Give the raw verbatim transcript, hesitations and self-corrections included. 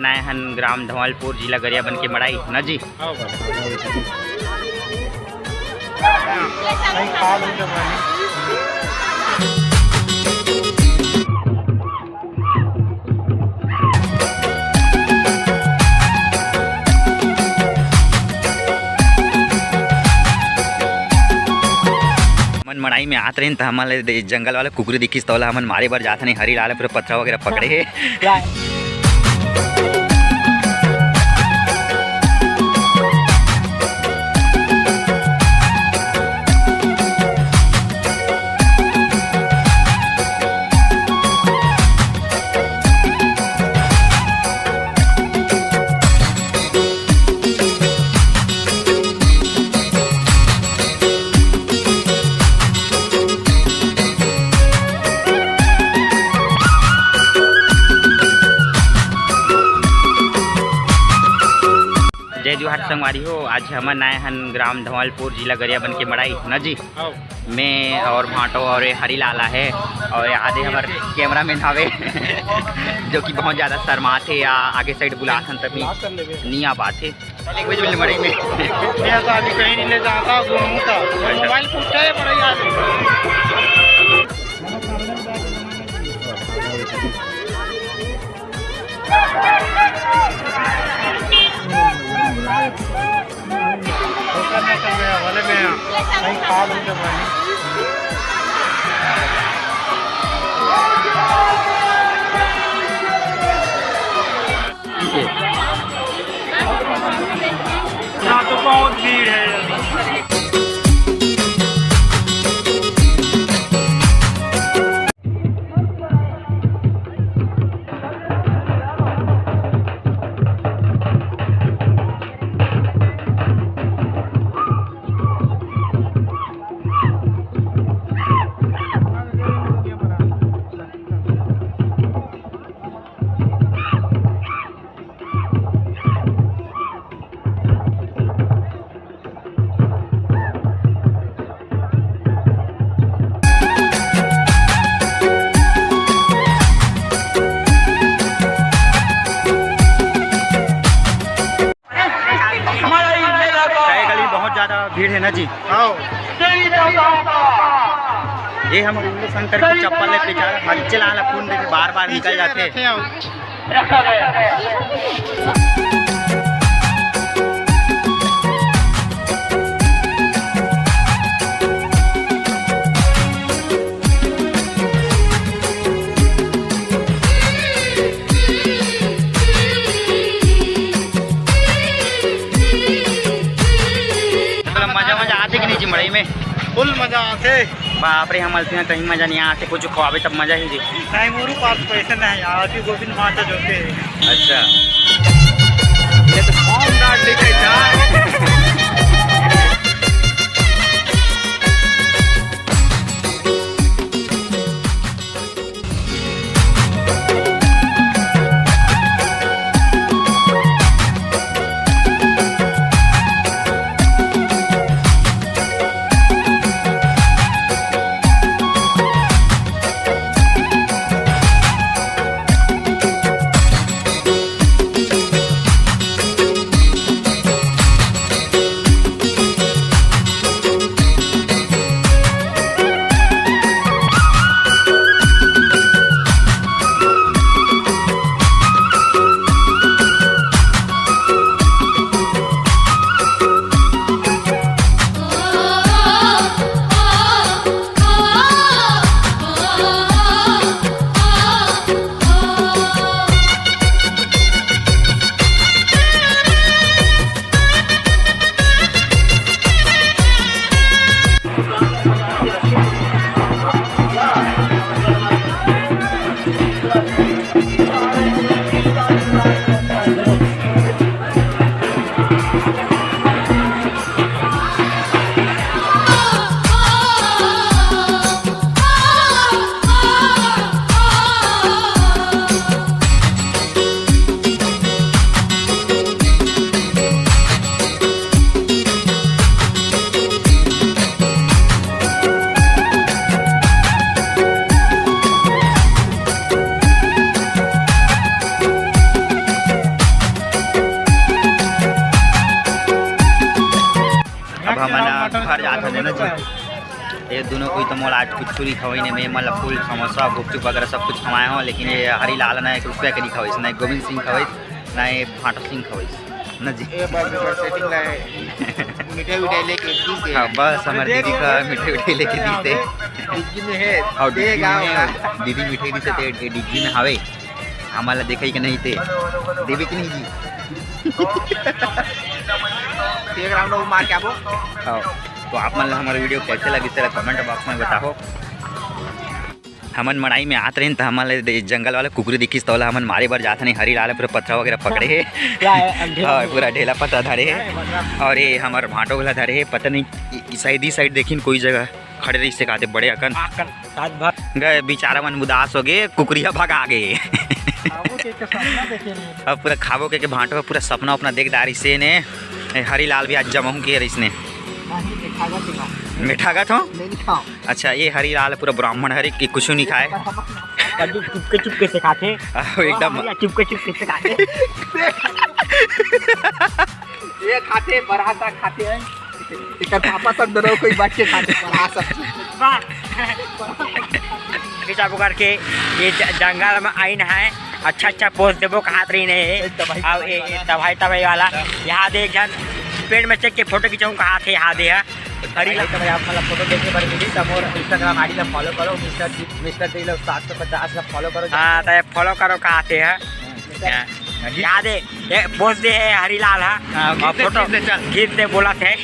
आए हन ग्राम धौलपुर, जिला गरियाबंद के मड़ई न जी। हाँ, बस। नहीं, खा लो जब। हमन मड़ई में आत रहिन त हमन ले दे-, जंगल वाला कुकरी दिखिस, त ओला हमन मारे बर जात हन। हरी लाल पूरा पथरा वगैरह पकड़े हे। जय जोहार संगवारी हो, आज हमन आए हन ग्राम धौलपुर, जिला गरियाबंद के मड़ई न जी। हाँ। मैं और भाटो और ये हरीलाल आहे और ये आदे हमर कैमरामैन हवे जो कि बहुत ज्यादा शर्मात हे या आगे साइड बुलात हन तभी नहीं आ पात हे। एक बजे मिले मड़ई में। मैं तो अभी कहीं नहीं ले जाता, घूमूं तो। मोबाइल पूछे बड़ा याद है। यहाँ तो बहुत भीड़ है। तय गली बहुत ज्यादा भीड़ है ना जी। आओ। ये हम शंकर की चप्पल ले बेचारा हल्चे लाला खून देके बार बार निकल जाते हैं। मतलब मजा वजा आते कि नहीं जी मड़ई में? फुल मजा आते। बाप रे, हम अलसिया कहीं मजा नहीं आते, कुछ खवाबे तब मजा ही जी। नहीं, मोरू पास पैसे नहीं, आदि गोविंद माता जोते हैं। अच्छा। ये तो कौन डाल लेके जाए? आज कुछ नहीं खवाइन हे, मैं मतलब फुल समोसा, गुपचुप वगैरह सब कुछ खवाए हों, लेकिन ये हरी लाल ना एक रुपया के नहीं खवाइस, ना गोविंद सिंह खवाइस, ना ये भाटो सिंह खवाइस, ना जी। ये बस, बस सेटिंग ला है। मिठाई विठाई लेके दीस हे। हाँ, बस हमर दीदी का मिठाई विठाई लेके दीस हे। डिग्गी में है। हाँ, डिग्गी में है। दीदी मिठाई दीस हे, ते डिग्गी में हवे। हमन ला देखे के नहीं ते देवे कि नहीं जी? एक राउंड और मार के आबो। हाँ, तो आप मन ला हमारा वीडियो कैसे लगिस, तेला कमेंट बॉक्स में बताओ। हमन मड़ाई में आत रहिन, त हमन ला दे-, जंगल वाला कुकरी दिखिस, त ओला हमन मारे बर जात हन। हरी लाल पूरा पथरा वगैरह पकड़े हे। पूरा ढेला हाँ, पूरा ढेला पथरा धरे हे। अरे, मतलब और ये हमर भांटो ला धरे हे, पता नहीं, इ-, इ-, शायद ई साइड देखिन, कोई जगह खड़े रहिस हे, काते बड़े अकन। गए, बेचारा मन उदास हो गए, कुकरिया भगा गए। खाबो के, के सपना देखे नहीं। अब पूरा खाबो के, के भांटो पूरा सपना अपना देख डारिस हे ने। ए, हरी लाल भी आज जमहू के रहिस ने। नहीं, मिठागत हो? नहीं खाओ। अच्छा, ये हरी लाल पूरा ब्राह्मण हरे कि कुछ नहीं खाए। कद्दू चुपके चुपके से खाथे। आहो, एकदम। हाँ, भैया, चुपके चुपके से खाथे। ये खाथे, बरहा साग खाथे हैं। एकर पापा सब दोनों कोई बैठ के खाथे, बरहा सब। वाह। पीछा करके ये ज-, जंगल में आइन है, अच्छा अच्छा पोज देबो कहात रहिन हे। ए, तबाही, अब ए, ए, तबाही, तबाही वाला। यहाँ दे एक झन पेड़ में चढ़ के फोटो खिंचाऊँ कहात हे, यहाँ दे है। अरे भाई, तो भाई, आप मतलब फोटो देखे बर मिली, तो मोर Instagram ID ला follow करो, मिस्टर जी, मिस्टर जी ला सात सौ पचास ला follow करो। हाँ, तो follow करो कहात हे। हाँ। यहाँ दे, ये पोज दे है हरी लाल, हाँ। हाँ, और खींच दे, फोटो खींच दे, चल। खींच दे बोलत हे।